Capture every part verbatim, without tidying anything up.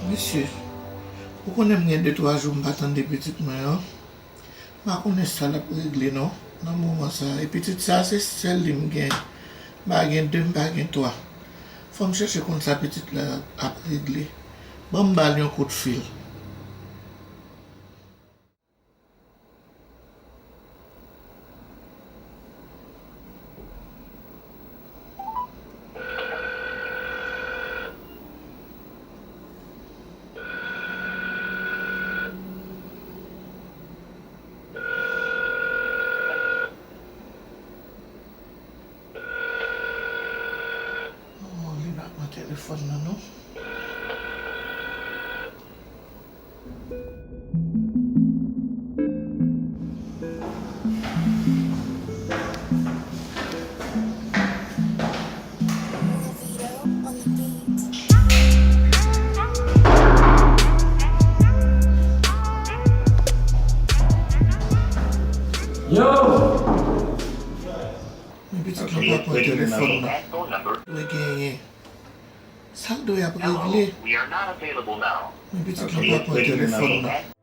Mesye, ou konnen m gen de twa jou m pa tande pitit mwen an. M pa konnen sa l ap regle non, nan moman sa. E pitit sa, se sèl li m gen. M pa gen de, m pa gen twa. Fò m chèche konn sa pitit la ap regle. Ban m ba l yon kout fil. Oh, li pa pran telefòn nan non. Yo! Men pitit la pa pran telefòn nan. Dwe genyen. Sa l dwe ap regle? Men pitit la pa pran telefòn nan.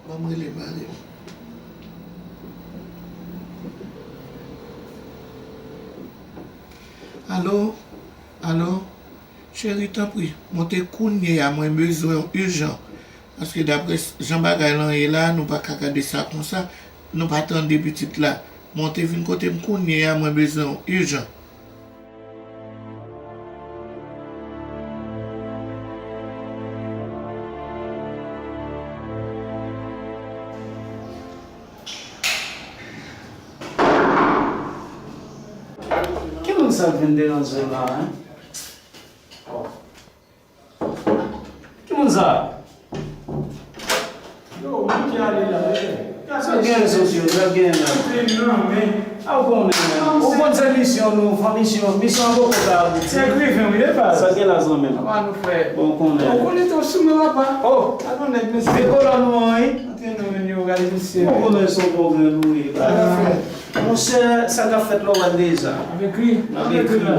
Ban m rele mari m. Alo? Alo? Cheri, tanpri, monte kounye a, mwen bezwen w ijan. Paske dapre s- jan bagay lan ye la, nou pa ka gade sa konsa. Nou pa tande pitit la. Monte vin kote m kounye a, mwen bezwen w ijan. Ki moun sa k vin deranje w la, en? Ki moun sa? Yo, moun ki ale la, e. Sa gen sou yo, sa gen la. Te nan men. A, ou konnen, men. Ou konn se misyon nou, fò misyon, misyon an poko ka abouti. Se griven, wi, e pa. Sa gen la, zanmi m? Apa nou fè? Bon, ou konnen. Ou konnen tou sou mwen, papa. Oh! Alon nèg, mesye. Se kolòn ou an, wi. Antre nou, men, yo, gade misye. Ou konnen se yon bon grenn ou ye. Sa k ap fèt? Monchè, sa k ap fèt la, w wè l deja. N ap ekri. N ap ekri la.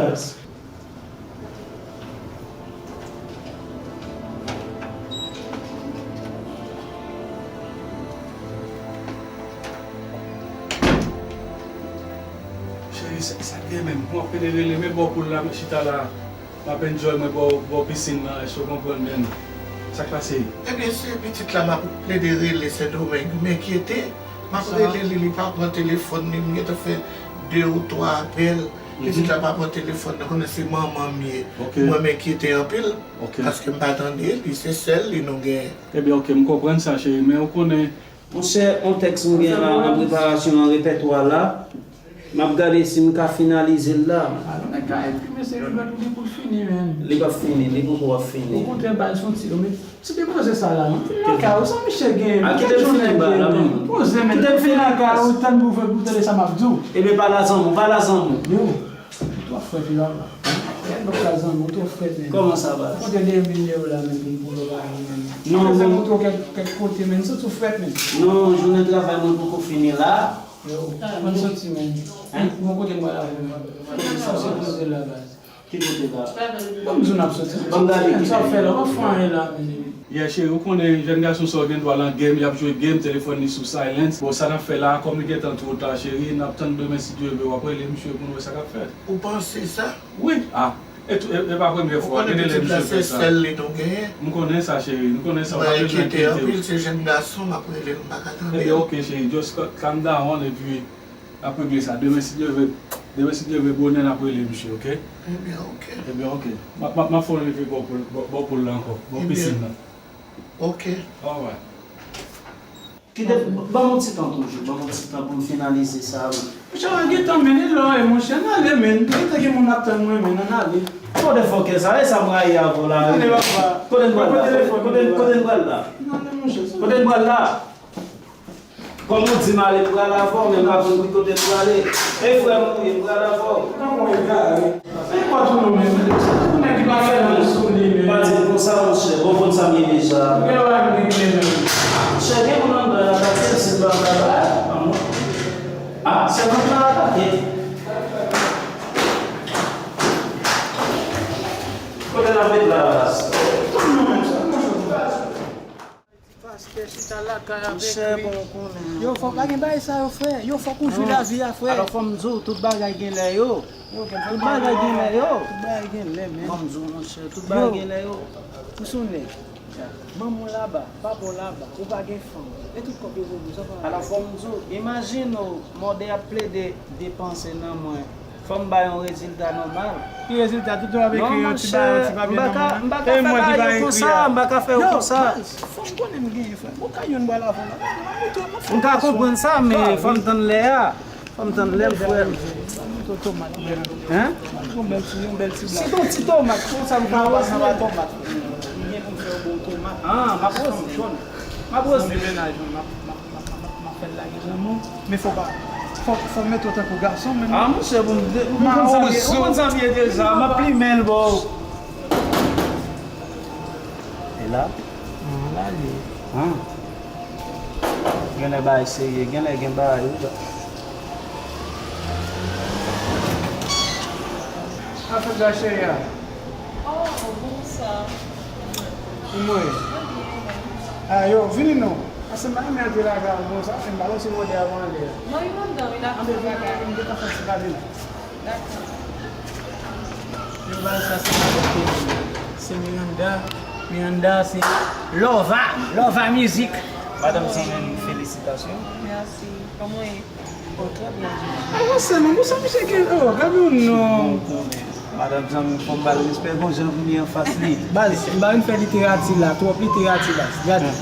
Cheri, sa, sa gen menm. Mwen ap pede rele, men bò poul la, mwen chita la. M ap enjoy mwen bò, bò pisin nan, èske w konprann, men? Sa k pase? Ebyen, se pitit la m ap plede rele Sendomeng. M enkyete, m ap rele li, li pa pran telefòn li. M gentan fè de ou twa apèl. Pitit la pa pran telefòn nan, konnen se manman m ye. Mwen, m enkyete anpil, paske m pa tande li, se sèl li nou genyen. Ebyen, oke, m konprann sa, cheri, men ou konnen. Monchè, yon tèks m gen la an preparasyon nan repètwa la. M ap gade si m ka finalize l la. Alon nèg ka enprime se li menm li pou l fini, menn. Li p ap fini, li poko ap fini. Okontrè, ba l se yon ti, ti depoze sa la, non? Vin lakay ou, sa misye gen, menn? Kite m fini ba la, non. Poze, menn. Vin lakay ou, tann pou, pou tande sa m ap di w. Ebyen, pale a zanmi w, pale a zanmi w. Yo, ou twò frèt wi, papa. Kèt bòk la, zanmi, ou twò frèt, menn. Kòman sa, baz? Ou konte de mil euro la, menn, pou, pou bagay, menn. Non, non. Ou montre w kèk, kèk kote, menn, sot ou frèt, menn. Non, jounen travay mwen poko fini la. Yo, mwen soti, men. Hein? Bon kote m pral avè w, men. Kote sa, baz? Kote la, baz? Ki kote la? Bon, m di w n ap soti. Ban m gade ki sa w fè la, w pa fè anyen la, men. Yeah, cheri, ou konnen jèn gason sa yo gen dwa nan game, y ap jwe game, telefòn li sou silent. Bon, sa n ap fè la, kòm li gentan twò ta, cheri, n ap tann demen si Dye vle, w ap rele misye pou n wè sa k ap fèt. Ou panse sa? Wi, ah, e tou, e, e pa premye fwa, gen de lè misye fè sa. Ou konnen pitit la se sèl li nou genyen. M konnen sa, cheri, m konnen sa, ou pa bezwen enkyete w. Mwen enkyete anpil, se jèn gason, m ap rele l, m pa ka tande l. Ebyen, oke, cheri, just ca-, calm down, epi n ap regle sa. Demen, si Dye vle, demen, si Dye vle, bonè, n ap rele misye, oke? Ebyen, oke. Ebyen, oke. M ap, m ap, m ap fè yon leve bò poul, bò, bò poul la ankò, bò pisin nan. Oke. Alright. Kite, ban m yon ti tan toujou, ban m yon ti tan pou m finalize sa, wi. Monchè, mwen gentan mennen lò, e monchè, n ale, menn. Gentan gen moun ap tann mwen, menn, ann ale. Motherfucker sa, e sa m rayi avè w la, wi. Ann ale, papa. Kote n pral la? Kote, kote, kote n pral la? Ann ale, monchè. Kote n pral la? Kòm ou di m ale, m pral avè w, men m pa konn ki kote n prale. E frè m ou ye, m pral avè w. Nan mwen egare. Se pòt ou non, menn. Ou nèg ki pa fè nan sou li, menn. Pa di m konsa. Sa, monchè, bon, konn sa m ye deja. Gen lè m gen menm. Monchè, gen moun anndan y atake m, si m pa travay, anmwey. Ah, sèvant lan atake. Kote n ap met la, baz? Tout moun menm sa, monchè. Pastè chita lakay avèk li. Monchè, bon, ou konnen. Yo, fò pa gen bagay sa yo, frè. Yo, fòk ou jwi lavi a, frè. Alò, fò m di w, tout bagay gen lè yo. Tout bagay gen lè yo. Tout bagay gen lè, men. Fò m di w, monchè, tout bagay gen lè yo. Ou se yon nèg. Manman w laba, papa w laba, ou pa gen fanm. E tout kòb yo pou ou, sa pa. Alò, fò m di w, imajine w, mòde ap plede depanse nan mwen. Fò m bay yon rezilta nòmal. Ki rezilta? Tout moun ap ekri yon ti bagay, yon ti papye nan men. Non, monchè, m pa ka, m pa ka fè bagay yo konsa, m pa ka fè yo konsa. Yo, baz, fò m konnen m genyen, frè. Ou ka youn bral avan la. M ka konprann sa, men fò m tann lè a. Fò m tann lè m, frè. Yon tomat, frè. Hein? Yon bèl ti, yon bèl ti blag. Se yon ti tomat, konsa m ka wè sa pa tomat. M gen pou m fè yon bon tomat. Ah, m ap wè. M ap wè. Nan menaj mwen, m ap, m ap, m ap, m ap, m ap fè l lage pou nou. Men fò pa, fò, fò m mete w tankou gason, men. Ah, monchè, bon, m, m, ou konn sa m ye, ou konn sa m ye deja, m ap plimen l, bro. E la? An, la li ye. An. Genlè bagay serye, genlè gen bagay, wi. Sa fèt la, cheri a? Oh, bonsoir. Mwen. Ah, yo, vini non. Paske m pa renmen antre lakay ou konsa, men m pa konn si mòde a pran lè. Non, li anndan, wi, l ap fè bagay. M te ka fè ti pale. Dakò. Yo ba sa se madanm Kelly. Se Miranda. Miranda se Lova. Lova Music. Madanm zanmi m, felisitasyon. Mèsi. Kòman w ye? Oh, trè byen. Avanse non, konsa misye gen, oh, gade yon non. Madanm zanmi m, fò m ba l respè, gon jan m ye anfas li. Baz, m pa vin fè literati la, twòp literati, baz. Gade.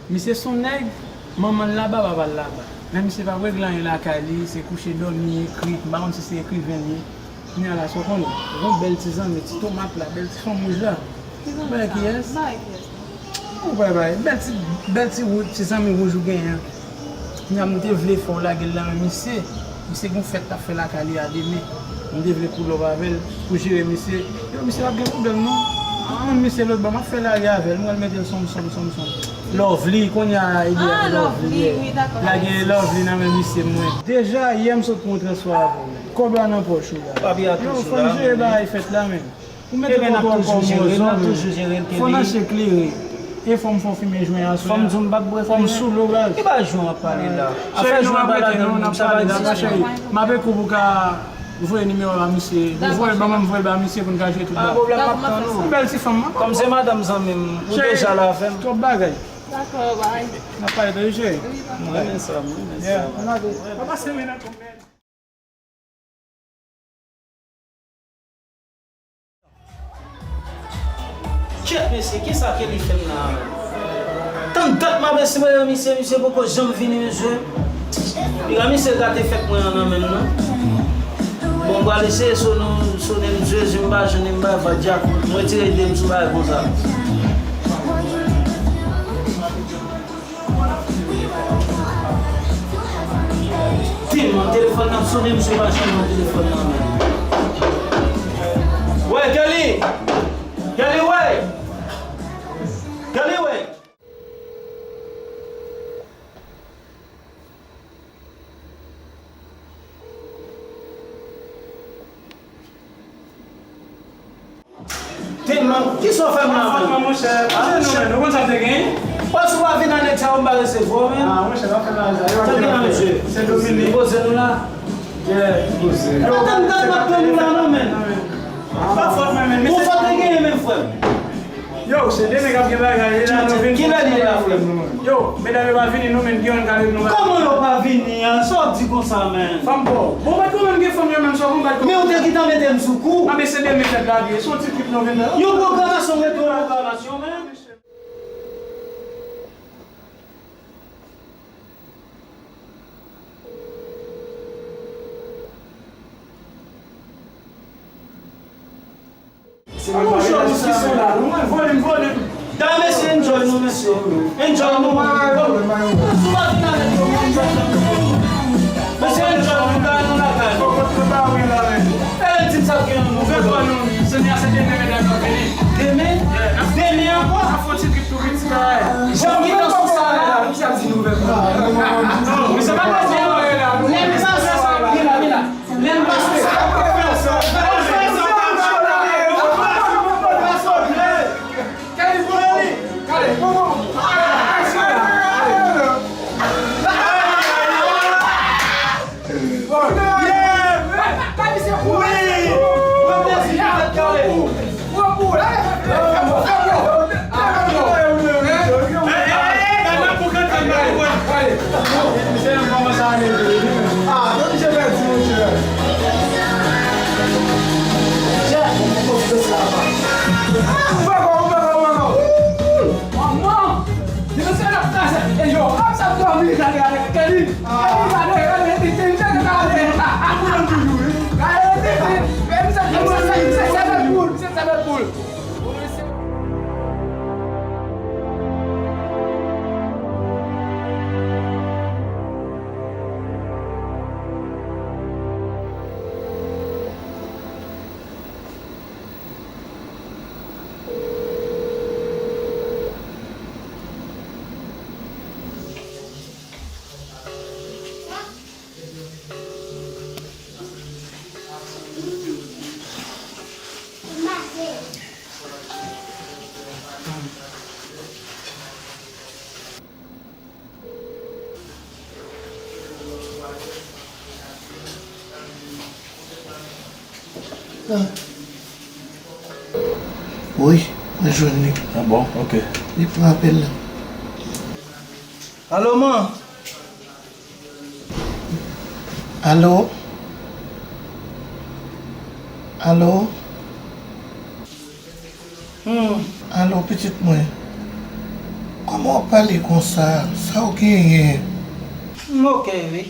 Misye se yon nèg, manman l laba, papa l laba. Men misye p ap regle anyen lakay li, se kouche dòmi, ekri, m pa konn si se ekriven li ye. Kounye a la, sa w konnen, gon bèl ti zanmi, ti tomat la, bèl ti fanm wouj la. Ou wè kiyès? Ou wè, bèl ti, bèl ti wou-, ti zanmi wouj ou genyen an. Kounye a, m te vle fè w lage l nan men misye. Misye gon fèt l ap fè lakay li a demen. M te vle pull up avè l pou jere misye. Yo, misye p ap gen pwoblèm non. Tout moun misye lòt bò, m ap fè lari avè l. M pral mete l sonm, sonm, sonm, sonm. Lovely, kounye a, ide a Lovely, yeah. Lage Lovely nan men misye mwen. Deja, yè m sot pran yon transfè avè w. Kòb la nan pòch ou la. Yo, fò n jere bagay fèt la, men. Ou mete kontwòl kò w bò zòn. Fò n achte kleren. E fò m fè w fimen jwen aswè a. Fò m sou lo, baz. Ki bagay jwen w ap pale la? Cheri, nou ap rete, non, n ap pale, dakò, cheri. M ap ekri w pou w ka voye nimewo a misye. Ou voye l ban mwen, m voye l ba misye pou n ka jere tout bagay. Pa gen pwoblèm, m ap tann ou. Yon bèl ti fanm, man. Kòm se madanm zanmi m, ou deja la avè m. Twòp bagay. Dakò, bye. N ap pale tande, cheri. Wi, papa. M renmen sa, m renmen sa. Yeah, m ap pase wi nan kòmè. Kèt mesye, kisa Kelly fè m la menm? Tann dat m ap espere misye, misye poko janm vini, mesye. Piga misye gate fèt mwen an nan men l non. Bon, m pral eseye sonnen, sonnen m, Jezi, m pa jwenn, m pa va dyak. M retire de m sou bagay konsa. Telman telefòn nan ap sonnen, misye pa janm pran telefòn nan men. Wè, Kelly! Kelly, wè! Kelly, wè! Telman, kisa w fè m la menm? Monchè, monchè, nou konn sa m te genyen? Pòs ou pa vin anèg sa yo, m pa resevwa w menm. Ah, monchè, pa fè bagay sa. Yo, tande la, mesye. Se Dominique. Poze nou la. Yeah, poze. Yo, tande, tande, m ap tann ou la non, menm. Pa fòt mwen menm. Bon, sa w te genyen menm, frè m? Yo, se demen k ap gen bagay, e la nou vin. Kilè li ye la, frè m? Yo, medam yo pa vini non, men gen youn k ale nou. Kòman yo pa vini an? Sa w di konsa, menm? Fanm pa w. Bon, bat kò menm gen fanm yo menm, sa w konn bat kò. Men ou te gentan mete m sou kou. A, men se demen fèt la vye. Se yon ti trip nou vin nan. Yon pwogramasyon, ret yon pwogramasyon, menm. Monchè, ou ki son la, non? Vole m, vole m. Da, mesye, enjoy nou, mesye. Enjoy nou. Sou pa vin avèk yo, enjoy nou. Mesye, enjoy nou, da nou lakay nou. E, di m sa k gen nou, fè kò nou. Demen? Demen ankò? Janm gen nan sou sa la. Non, men se pa demen, non. Lè m pase sa, vin la, vin la. Lè m pase sa. Manman! Li mesye l ap kraze. E yo, ap sa dòmi, gade, gade, gade li. Gade li, gade, gade li, li, li, gade, gade. Gade li, li, li, li, misye, misye, misye, misye, sèvèl poul, misye, sèvèl poul. Wi, mwen jwenn li. Ah bon, ok. Li pran apèl la. Alo, man. Alo? Alo? Hmm. Alo, pitit mwen. Kòman w ap pale konsa? Sa w genyen? M oke, wi.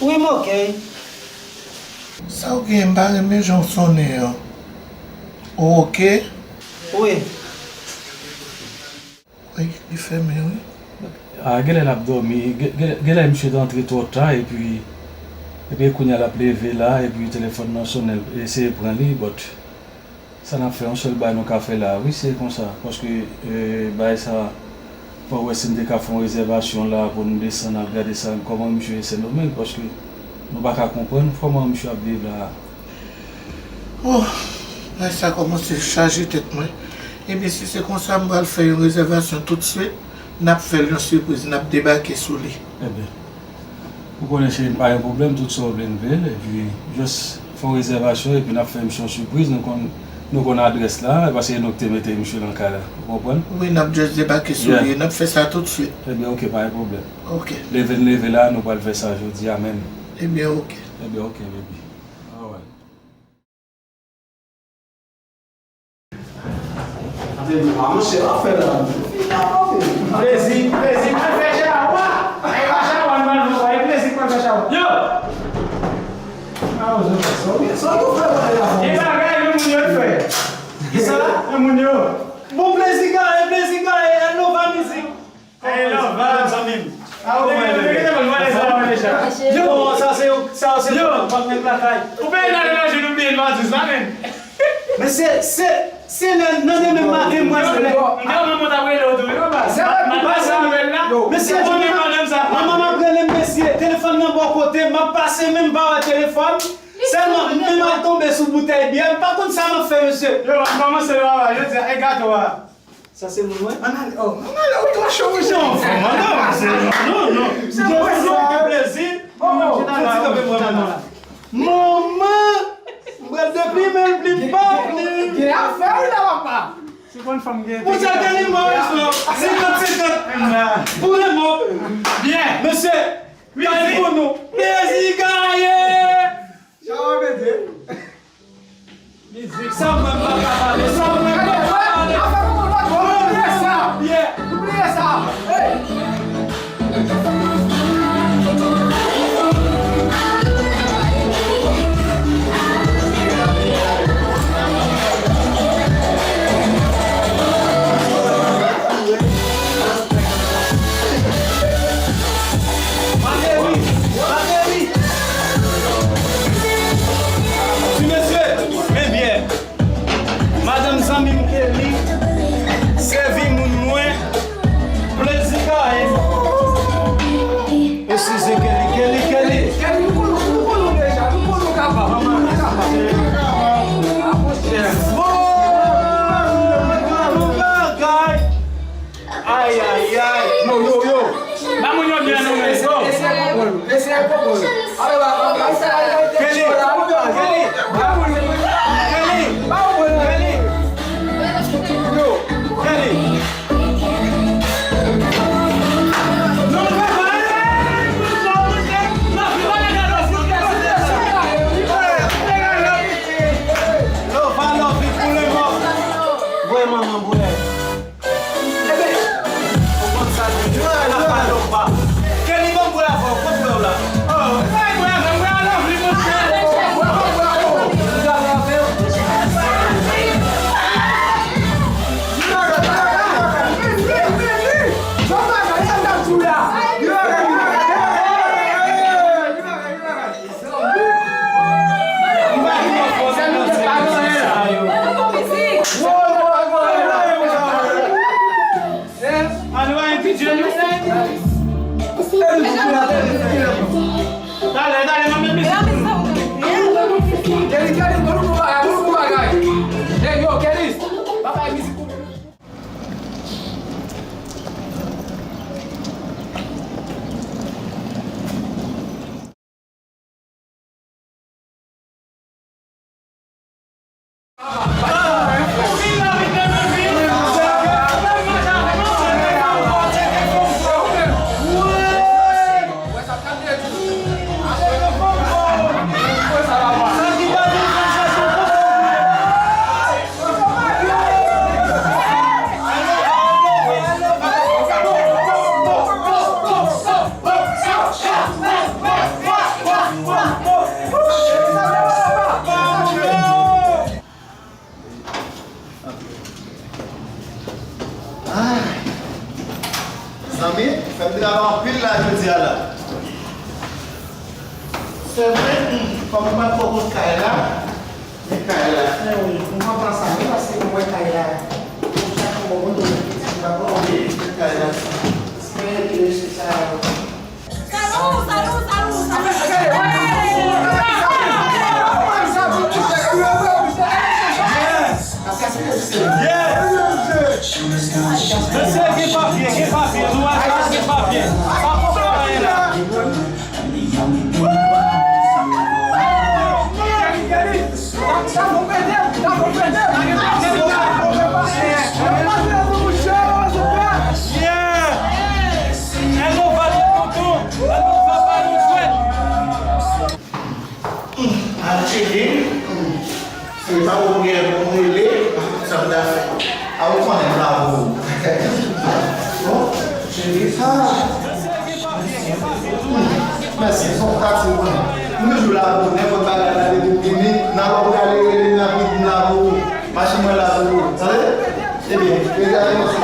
Wi, m oke. Sa w genyen? M pa renmen jan w sonnen an. Ou oke? Wi. Wi, li fèmen, wi. Ah, genlè l ap dòmi. Gen, gen, genlè misye t antre twò ta, epi, epi kounye a l ap leve la, epi telefòn nan sonnen, l eseye pran li, but sa n ap fè, yon sèl bagay nou ka fè la, wi, se konsa. Paske, eh, bagay sa, fò wè si n te ka fè yon rezèvasyon la pou nou desann al gade sa, kòman misye Sendomeng, paske nou pa ka konprann kòman misye ap viv la. Oh, bagay sa kòmanse chaje tèt mwen. Ebyen, si se konsa, m pral fè yon rezèvasyon toutswit. N ap fè l yon sipriz, n ap debake sou li. Ebyen, ou konnen, cheri, pa gen pwoblèm, tout sa w vle, n vle l. Epi, jis fè yon rezèvasyon, epi n ap fè misye yon sipriz. Nou konn, nou konn adrès la, paske se nou ki te mete misye nan kay la. Ou konprann? Wi, n ap jis debake sou li, n ap fè sa toutswit. Ebyen, oke, pa gen pwoblèm. Oke. Leve n leve la, nou pral fè sa jodi a menm. Ebyen, oke. Ebyen, oke, baby. Alright. Ate nou pa, monchè, w ap fè la. Plezi, plezi, pral fè chawa. Ay, pa chawa, nou pral fè, plezi, pral fè chawa. Yo! Ah, ou sa, sa, sa nou fè bagay la, gen bagay, men moun yo fè. Kisa? Men moun yo. Bon, plezi gaye, plezi gaye, Nova Mizik. Hey, love, love, zanmi m. Ah, ou mwen, bebe. Yo, sa se, sa se, yo, pa mwen lakay. Ou peye nan lajou nou bliye l valiz la, men. Men se, se, se nan, nan demen maten, mwen se lè. M te wè manman t ap rele w tou, wi, papa. Se pa sa avè l la. Men se, ou konnen madanm sa. Manman m ap rele m, mesye. Telefòn nan bò kote, m ap pase, men m pa wè telefòn. Sèlman, m menm al tonbe sou boutèy byè, m pa konn sa m ap fè, mesye. Yo, m kòmanse lè papa, jodi a, e gato a. Sa se moun mwen? Ann ale, oh, ann ale, ou twò cho, ou cho. Non, non, non, non. Se mwen sa. Plezi. Oh, oh, chita la, chita la. Manman, m pral deplimen l, plim pa plim. Gen afè wi la, papa. Se bon fanm gen. Pou sa gen li mò, senkant senkant. Pou le mò. Byen. Mesye, kay pou nou. Plezi gaye. Chawa pete. Mizik. Sa mwen pa ka pale, sa mwen pa ka pale. Afè nou lòt bò, nou bliye sa. Bliye sa. Hey. Materi, materi. Ti mesye, men byen, Ah, zanmi, fè m travay anpil la jodi a la. Se vre, hmm, kòm m pa t ko konn kay la, men kay la, eh wi, m kontan sa wi, paske m wè kay la. Yon chak yon bon moun, yon ti baba, wi, men kay la. Men, men, se sa. Salou, salou, salou, salou. Mesye, gen papye, gen papye, nou al chache papye. Pa konprann anyen la. Yeah! Hello, Vale Tonton! Hello, Papa Lujwèt! Al cheke. Se pa ou gen pou rele, sa m ta fè. A ou konnen m la pou ou. Bon, cheke. Ah. Mèsi, son pati ou konnen. M toujou la pou ou, nenpòt bagay la depi w vini, nan lè w prale rele m rapid, m la pou ou. Machin mwen la pou ou. Tande? Ebyen, rete avèk mwen sou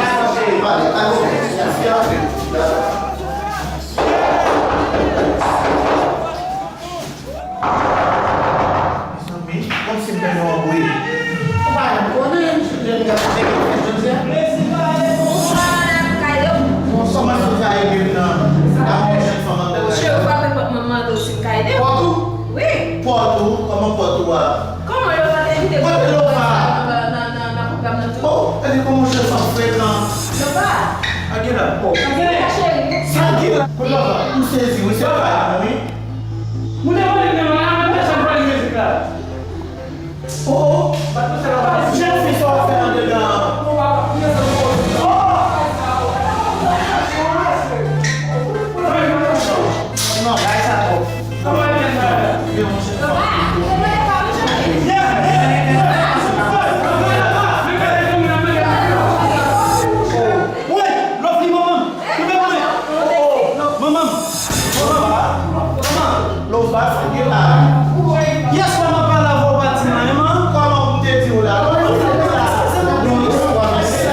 pale. Alo, fi a vle. Dakò. Mezanmi, kòmsi m pèdi yon bri. Ou pa janm konnen, jèn gason se gen fèt jodi a. Ou pa nan kay yo. Bon, sa w ap fè ede m nan? Gade yon jèn fanm anndan kay la. Cheri, ou frape pòt mwen, mande w si m ka ede w. Pòt ou? Wi. Pòt ou? Kòman pòt ou a? Kòman yo pa te envite m nan, nan, nan, nan pwogram nan tou? Oh, gade kòman jèn fanm frekan. Yo pa. Sa gen la? Oh. Sa gen la, cheri? Sa gen la? Kote w va? M sezi, wi, se pa wi. Moun te mande m nan la, mwen te sanble mizik la. Oh, oh. Jèn fi, sa w ap fè anndedan an? Oh. Non, bay sa twòp. Kòman e ye sa? Gen yon jèn fanm ki kouri. Woy, Lovely, manman m. Leve manman m. Oh, oh, manman m. Manman m. Manman. Lova, sa gen la? Yè swa m ap pale avè w, ou pa di m anyen, man. Kòman pou m te di w la? Kòman pou m te di w la? Yon istwa, mesye.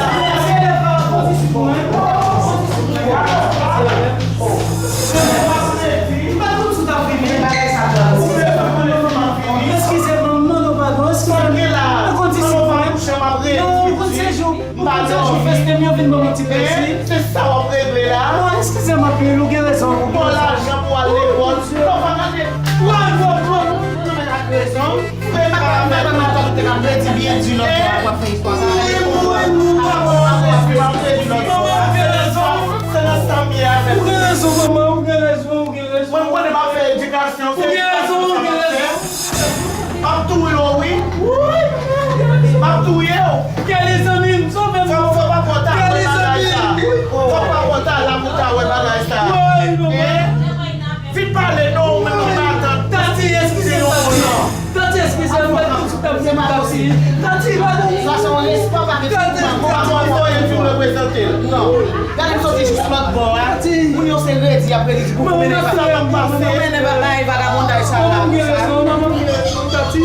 Eskize m, non, non, padon, eskize m. Mwen konn ti sou mwen. Non, mwen konn se jou, mwen konn se jou fèste m yo vin ban m yon ti plezi. Se sa w ap regle la? Non, eskize m anpil, ou gen rezon. Ou gen rezon. Bon, lajan pou al lekòl. Non, pa gade. Woy, woy, woy. Ou nan men ak rezon. Ou pa ka fè nan matant ou te ka predi byen di lòt bò a, w ap fè istwa sa. Ou gen rezon, manman, ou gen rezon, ou gen rezon. Mwen, m konnen m ap fè edikasyon, se edikasyon sa m ap fè. M ap touye w, wi. M ap touye w. Gade zanmi m, sove m. Fò, fò pa pran ta bagay sa. Fò pa pran ta la pou ta wè bagay sa. Vin pale non, ou menm ki matant. Tati, eskize m, tati. Tati, eskize m, mwen tout sou tap di m tati. Tati, padon. Sa se yon respè pa gen. Tati, tati. Ou pa voye l vin reprezante l. Non. Gade m soti jis lòt bò a. Tati. Moun yo se redi, apre li di pou mennen bagay. Pou mennen bagay, vagabondaj sa la. Manman, ou gen rezon, manman. Tati.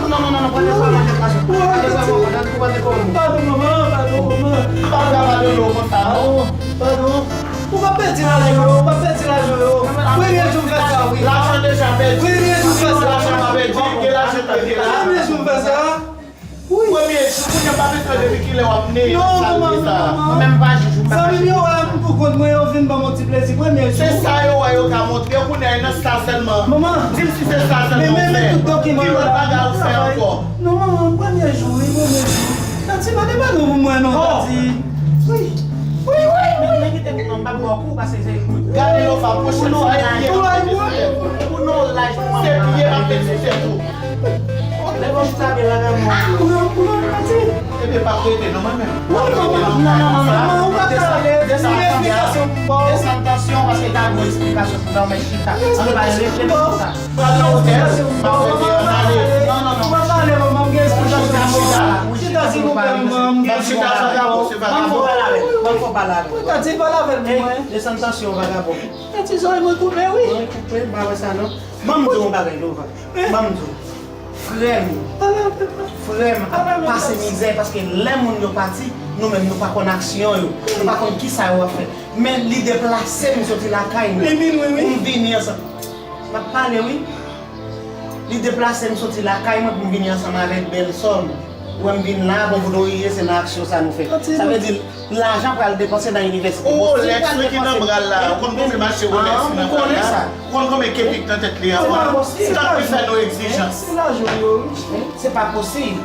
Non, non, non, non, pa de pwoblèm, pa de pwoblèm. Padon, manman, padon, manman. Pa pran padon non konsa, non. Padon. Ou p ap pèdi lajan yo, ou p ap pèdi lajan yo. Premye jou m fè sa, wi. Lajan deja pèdi. Premye jou m fè sa. Lajan pa pèdi, gen lajan pèdi la. Premye jou m fè sa. Wi. Premye jou, kounye a pa bezwen depi kilè w ap neye nan sa l ye sa. Non, manman, non, manman. Mwen menm pa jij ou m pa mache. Zanmi m yo wè m pou kont mwen, yo vin ban m yon ti plezi premye jou. Se sa yo wè yo ka montre w, kounye a e nan sa sèlman. Manman. Di m si se sa sèlman ou fè. Men, men, men tout dokiman yo la. Ki lòt bagay ou fè ankò? Non, manman, premye jou, wi, premye jou. Tati, mande padon pou mwen non, Tati. Wi. Wi, wi, wi. Men kite m non, m p ap ba w kou, paske se... Gade Lova, pwochèn fwa, e pye m ap mete sou tèt ou. Pou non laj pou manman. Se pye m ap mete sou tèt ou. Lè w Sa gen la nan mwen. Ebyen, pa prete non, mwen menm. Non, non, non, non, non, non, ou pa ka ale. Desann tansyon, desann tansyon, paske ta gen esplikasyon pou nan men chita. An nou pa rete nan sa. Pran nan otèl, pa prete, ann ale. Non, non, non. Ou pa ka ale, manman, m gen esplikasyon pou chita. Chita, silvouplè, manman, m gen esplikasyon. M ap fè pale avè l. M ap fè pale avè l. Ou ta di pale avè l pou mwen. Desann tansyon, vagabon. Tati, zòrèy mwen koupe, wi. Mwen koupe, m pa wè sa non. Ban m di w yon bagay, Lova. Ban m di w. Frè m, frè m ap pase mizè paske lè moun yo pati, nou menm nou pa konn aksyon yo, nou pa konn kisa yo ap fè. Men li deplase m soti lakay mwen pou m vini ansanm. M ap pale wi. Li deplase m soti lakay mwen pou m vini ansanm avèk bèlsè m. Ou wè m vin la, bon, pou nou riye, se nan aksyon sa nou fè. Sa vle di, lajan pral depanse nan inivèsite. Ou Rolex wi ki nan bra l la, ou konn konbyen mache Rolex ki nan bra l la? Ou konn konbyen kepik nan tèt li a? Tanpri fè nou egzijans. Se pa posib.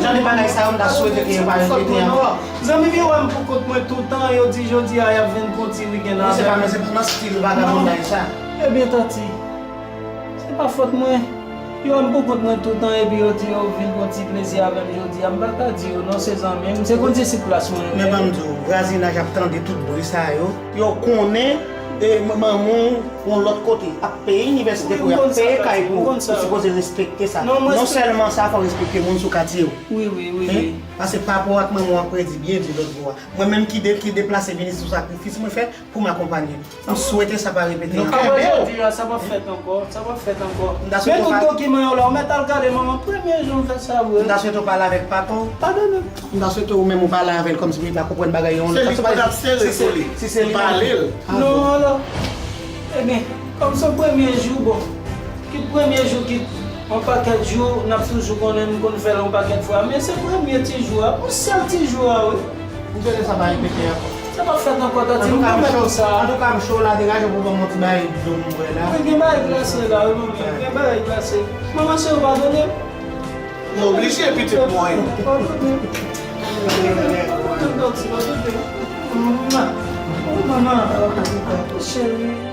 Jan de bagay sa yo, m ta swete ke yo pa repete ankò. Zanmi m yo wè m pou kont mwen toutan, yo di jodi a y ap vin pou ti wikenn avè m. Se pa, men se pa nan stil vagabondaj sa. Ebyen, Tati, se pa fòt mwen. Yo wè m pou kont mwen toutan epi yo di yo vin pran ti plezi avè m jodi a. M pa ka di yo non, se zanmi m, se kondisip klas mwen yo ye. Men ban m di w, vwazinaj ap tande tout bri sa yo. Yo konnen e manman w yon lòt kote ap peye inivèsite pou y ap peye kay pou ou. Ou sipoze respekte sa. Non sèlman sa, fò w respekte moun sou katye w. Wi, wi, wi, wi. Paske pa rapò ak manman w ap redi byen di lòt bò a. Mwen menm ki de, ki deplase vini sou sakrifis mwen fè pou m akonpanye. M swete sa pa repete ankò. Apre jodi a, sa p ap fèt ankò, sa p ap fèt ankò. Men tout dokiman yo la, ou mèt al gade manman, premye jou m fè sa vre. M ta swete w pale avèk papa w. Padone m. M ta swete w menm ou pale avè l kòmsi pou li ta konprann bagay yo yon lòt fason. Se li k pral sere pou li. Si se li menm. Pale l. Non, alò. Ebyen, kòm se premye jou, bon, kit premye jou, kit yon pakèt jou, n ap toujou konnen m konn fè l yon pakèt fwa, men se premye ti jou a, yon sèl ti jou a, wi. M swete sa pa repete ankò. Sa p ap fèt ankò, Tati, m pwomèt ou sa. Antouka, m cho la, degaje w pou ban m yon ti bagay dlo m bwè la. Wi, gen bagay glase la, wi, manmi, gen bagay glase. Manman, se ou padone m. M oblije, pitit mwen. Padone m. Padone m, Tati, padone m. Manman, oh, manman, cheri.